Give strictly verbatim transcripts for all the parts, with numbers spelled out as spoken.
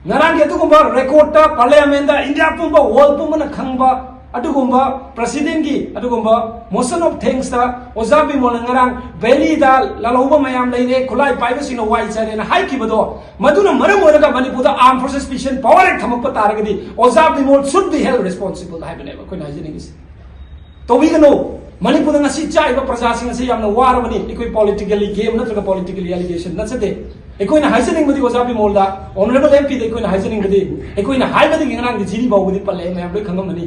ꯉꯔꯥꯡꯒꯤ ꯑꯗꯨꯒꯨꯝꯕ ꯔꯦꯀꯣꯔꯗꯇ ꯄꯥꯔꯂꯤꯌꯥꯃꯦꯟꯗ ꯏꯟꯗꯤꯌꯥ ꯄꯨꯝꯕ, ꯋꯥꯔꯜ ꯄꯨꯝꯕꯅ ꯈꯪꯕ ꯑꯗꯨꯒꯨꯝꯕ ꯄ꯭ꯔꯁꯤꯗꯦꯟꯒꯤ ꯑꯗꯨꯒꯨꯝꯕ ꯃꯣꯁꯟ ꯑꯣꯐ ꯊꯦꯡꯁꯇ ꯑꯣꯖꯥ ꯕꯤꯃꯣꯜꯅ ꯉꯔꯥꯡ ꯚꯦꯂꯤꯗ ꯂꯥꯜꯍꯧꯕ ꯃꯌꯥꯝ ꯂꯩꯔꯦ, ꯈꯨꯠꯂꯥꯏ ꯄꯥꯏꯕꯁꯤꯡꯅ ꯋꯥꯏ ꯆꯥꯏꯔꯦꯅ ꯍꯥꯏꯈꯤꯕꯗꯣ, ꯃꯗꯨꯅ ꯃꯔꯝ ꯑꯣꯏꯔꯒ ꯃꯅꯤꯄꯨꯔꯗ ꯑꯥꯔꯝ ꯐꯣꯔꯁꯦꯁ ꯄꯤꯁꯟ ꯄꯋꯥꯔ ꯍꯦꯛ ꯊꯝꯃꯛꯄ ꯇꯥꯔꯒꯗꯤ ꯑꯣꯖꯥ Bimol should be held responsible ꯍꯥꯏꯕꯅꯦꯕ ꯑꯩꯈꯣꯏꯅ ꯍꯥꯏꯖꯅꯤꯡꯉꯤꯁꯦ꯫ ꯇꯧꯕꯤꯒꯅꯨ꯫ ꯃꯅꯤꯄꯨꯔꯗ ꯉꯁꯤ ꯆꯥꯛꯏꯕ ꯄ꯭ꯔꯖꯥꯁꯤꯡ ꯑꯁꯤ ꯌꯥꯝꯅ ꯋꯥꯔꯕꯅꯤ꯫ ꯑꯩꯈꯣꯏ ꯄꯣꯂꯤꯇꯤꯀꯦꯜꯂꯤ ꯒꯦꯝ ꯅꯠꯇ꯭ꯔꯒ ꯄꯣꯂꯤꯇꯤꯀꯦꯜꯂꯤ ꯑꯦꯂꯤꯒꯦꯁꯟ ꯅꯠꯆꯗꯦ꯫ ꯑꯩꯈꯣꯏꯅ ꯍꯥꯏꯖꯅꯤꯡꯕꯗꯤ ꯑꯣꯖꯥ ꯕꯤꯃꯣꯜꯗ, ꯑꯣꯅꯔꯦꯕꯜ ꯑꯦꯝ ꯄꯤꯗ ꯑꯩꯈꯣꯏꯅ ꯍꯥꯏꯖꯅꯤꯡꯕꯗꯤ, ꯑꯩꯈꯣꯏꯅ ꯍꯥꯏꯕꯗꯒꯤ ꯉꯔꯥꯡꯗꯤ ꯖꯤꯔꯤ ꯐꯥꯎꯕꯗꯤ ꯄꯜꯂꯛꯑꯦ, ꯃꯌꯥꯝ ꯂꯣꯏ ꯈꯪꯉꯝꯃꯅꯤ꯫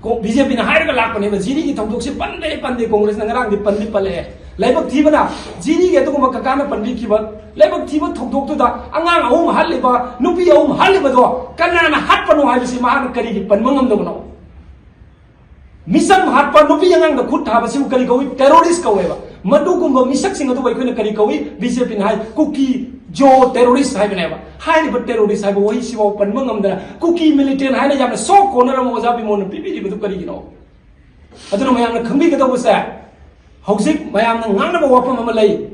ꯀꯣ-, ꯕꯤ ꯖꯦ ꯄꯤꯅ ꯍꯥꯏꯔꯒ ꯂꯥꯛꯄꯅꯦꯕ, ꯖꯤꯔꯤꯒꯤ ꯊꯧꯗꯣꯛꯁꯤ ꯄꯟꯗꯦ, ꯄꯟꯗꯦ, ꯀꯣꯡꯒ꯭ꯔꯦꯁꯅ ꯉꯔꯥꯡꯗꯤ ꯄꯟꯗꯤ ꯄꯜꯂꯛꯑꯦ꯫ ꯂꯥꯏꯕꯛ ꯊꯤꯕꯅ ꯖꯤꯔꯤꯒꯤ ꯑꯗꯨꯒꯨꯝꯕ ꯀꯀꯥꯅ ꯄꯟꯕꯤꯈꯤꯕ ꯂꯥꯏꯕꯛ ꯊꯤꯕ ꯊꯧꯗꯣꯛꯇꯨꯗ ꯑꯉꯥꯡ ꯑꯍꯨꯝ ꯍꯥꯠꯂꯤꯕ, ꯅꯨꯄꯤ ꯑꯍꯨꯝ ꯍꯥꯠꯂꯤꯕꯗꯣ ꯀꯅꯥꯅ ꯍꯥꯠꯄꯅꯣ ꯍꯥꯏꯕꯁꯤ ꯃꯍꯥꯛꯅ ꯀꯔꯤꯒꯤ ꯄꯟꯕ ꯉꯝꯗꯕꯅꯣ? ꯃꯤꯆꯝ ꯍꯥꯠꯄ, ꯅꯨꯄꯤ ꯑꯉꯥꯡꯗ ꯈꯨꯠ ꯊꯥꯕꯁꯤꯕꯨ ꯀꯔꯤ ꯀꯧꯏ? ꯇꯦꯔꯣꯔꯤꯁ ꯀꯧꯋꯦꯕ꯫ ꯃꯗꯨꯒꯨꯝꯕ ꯃꯤꯁꯛꯁꯤꯡ ꯑꯗꯨꯕꯨ ꯑꯩꯈꯣꯏꯅ ꯀꯔꯤ ꯀꯧꯏ? ꯕꯤ ꯖꯦ ꯄꯤꯅ ꯍꯥꯏ, ꯀꯨꯀꯤ ꯖꯣ ꯇꯦꯔꯣꯔꯤꯁ ꯍꯥꯏꯕꯅꯦꯕ꯫ ꯍꯥꯏꯔꯤꯕ ꯇꯦꯔꯣꯔꯤꯁ ꯍꯥꯏꯕ ꯋꯥꯍꯩꯁꯤꯐꯥꯎ ꯄꯟꯕ ꯉꯝꯗꯅ ꯀꯨꯀꯤ ꯃꯤꯂꯤꯇꯦꯟ ꯍꯥꯏꯅ ꯌꯥꯝꯅ ꯁꯣꯐ ꯀꯣꯔꯅꯔ ꯑꯃ ꯑꯣꯖꯥ ꯕꯤꯃꯣꯜꯅ ꯄꯤꯕꯤꯔꯤꯕꯗꯨ ꯀꯔꯤꯒꯤꯅꯣ? ꯑꯗꯨꯅ ꯃꯌꯥꯝꯅ ꯈꯪꯕꯤꯒꯗꯧꯕꯁꯦ, ꯍꯧꯖꯤꯛ ꯃꯌꯥꯝꯅ ꯉꯥꯡꯅꯕ ꯋꯥꯐꯝ ꯑꯃ ꯂꯩ꯫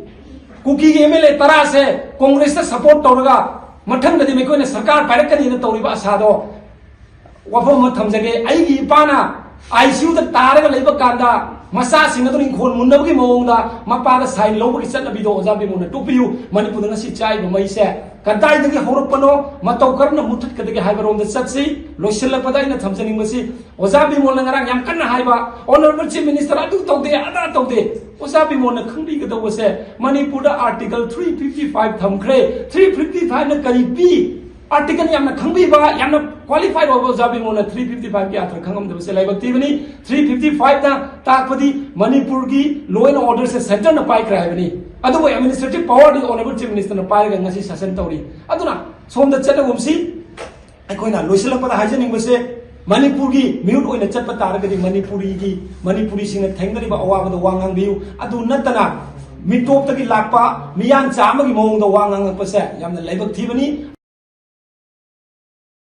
ꯀꯨꯀꯤꯒꯤ ꯑꯦꯝ ꯑꯦꯜ ꯑꯦ ꯇꯔꯥꯁꯦ ꯀꯣꯡꯒ꯭ꯔꯦꯁꯇ ꯁꯄꯣꯔꯠ ꯇꯧꯔꯒ ꯃꯊꯪꯗꯗꯤ ꯃꯈꯣꯏꯅ ꯁꯔꯀꯥꯔ ꯄꯥꯏꯔꯛꯀꯅꯤꯅ ꯇꯧꯔꯤꯕ ꯑꯁꯥꯗꯣ, ꯋꯥꯐꯝ ꯑꯃ ꯊꯝꯖꯒꯦ꯫ ꯑꯩꯒꯤ ꯏꯄꯥꯅ ꯑꯥꯏ ꯁꯤ ꯌꯨꯗ ꯇꯥꯔꯒ ꯂꯩꯕ ꯀꯥꯟꯗ ꯃꯆꯥꯁꯤꯡ ꯑꯗꯨꯅ ꯏꯪꯈꯣꯜ ꯃꯨꯟꯅꯕꯒꯤ ꯃꯑꯣꯡꯗ ꯃꯄꯥꯗ ꯁꯥꯏꯟ ꯂꯧꯕꯒꯤ ꯆꯠꯅꯕꯤꯗꯣ ꯑꯣꯖꯥ ꯕꯤꯃꯣꯜꯅ ꯇꯣꯛꯄꯤꯌꯨ꯫ ꯃꯅꯤꯄꯨꯔꯗ ꯉꯁꯤ ꯆꯥꯛꯏꯕ ꯃꯩꯁꯦ ꯀꯗꯥꯏꯗꯒꯤ ꯍꯧꯔꯛꯄꯅꯣ, ꯃꯇꯧ ꯀꯔꯝꯅ ꯃꯨꯠꯊꯠꯀꯗꯒꯦ ꯍꯥꯏꯕꯔꯣꯝꯗ ꯆꯠꯁꯤ꯫ ꯂꯣꯏꯁꯤꯜꯂꯛꯄꯗ ꯑꯩꯅ ꯊꯝꯖꯅꯤꯡꯕꯁꯤ, ꯑꯣꯖꯥ ꯕꯤꯃꯣꯜꯅ ꯉꯔꯥꯡ ꯌꯥꯝ ꯀꯟꯅ ꯍꯥꯏꯕ, "Honourable Chief Minister ꯑꯗꯨ ꯇꯧꯗꯦ, ꯑꯗꯥ ꯇꯧꯗꯦ"꯫ ꯑꯣꯖꯥ ꯕꯤꯃꯣꯜꯅ ꯈꯪꯕꯤꯒꯗꯧꯕꯁꯦ, ꯃꯅꯤꯄꯨꯔꯗ Article three fifty five ꯊꯝꯈ꯭ꯔꯦ꯫ Three fifty five ꯅ ꯀꯔꯤ ꯄꯤ? Article ꯌꯥꯝꯅ ꯈꯪꯕꯤꯕ, ꯌꯥꯝꯅ qualified ꯑꯣꯏꯕ ꯑꯣꯖꯥ ꯕꯤꯃꯣꯜꯅ three fifty five ꯀꯤ ꯑꯥꯔꯊ ꯈꯪꯉꯝꯗꯕꯁꯦ ꯂꯥꯏꯕꯛ ꯊꯤꯕꯅꯤ꯫ Three fifty five ꯅ ꯇꯥꯛꯄꯗꯤ ꯃꯅꯤꯄꯨꯔꯒꯤ law and order say centre ꯅ ꯄꯥꯏꯈ꯭ꯔꯦ ꯍꯥꯏꯕꯅꯤ꯫ ꯑꯗꯨꯕꯨ administrative power ꯗꯤ Honourable Chief Minister ꯅ ꯄꯥꯏꯔꯒ ꯉꯁꯤ ꯁꯥꯁꯟ ꯇꯧꯔꯤ꯫ ꯑꯗꯨꯅ ꯁꯣꯝꯗ ꯆꯠꯅꯒꯨꯝꯁꯤ꯫ ꯑꯩꯈꯣꯏꯅ ꯂꯣꯏꯁꯤꯜꯂꯛꯄꯗ ꯍꯥꯏꯖꯅꯤꯡꯕꯁꯦ, ꯃꯅꯤꯄꯨꯔꯒꯤ ꯃꯤꯍꯨꯠ ꯑꯣꯏꯅ ꯆꯠꯄ ꯇꯥꯔꯒꯗꯤ ꯃꯅꯤꯄꯨꯔꯤꯒꯤ, ꯃꯅꯤꯄꯨꯔꯤꯁꯤꯡꯅ ꯊꯦꯡꯅꯔꯤꯕ ꯑꯋꯥꯕꯗ ꯋꯥ ꯉꯥꯡꯕꯤꯌꯨ꯫ ꯑꯗꯨ ꯅꯠꯇꯅ ꯃꯤꯇꯣꯞꯇꯒꯤ ꯂꯥꯛꯄ ꯃꯤꯌꯥꯟꯆꯥ ꯑꯃꯒꯤ ꯃꯑꯣꯡꯗ ꯋꯥ ꯉꯥꯡꯉꯛꯄꯁꯦ ꯌꯥꯝꯅ ꯂꯥꯏꯕꯛ ꯊꯤꯕꯅꯤ꯫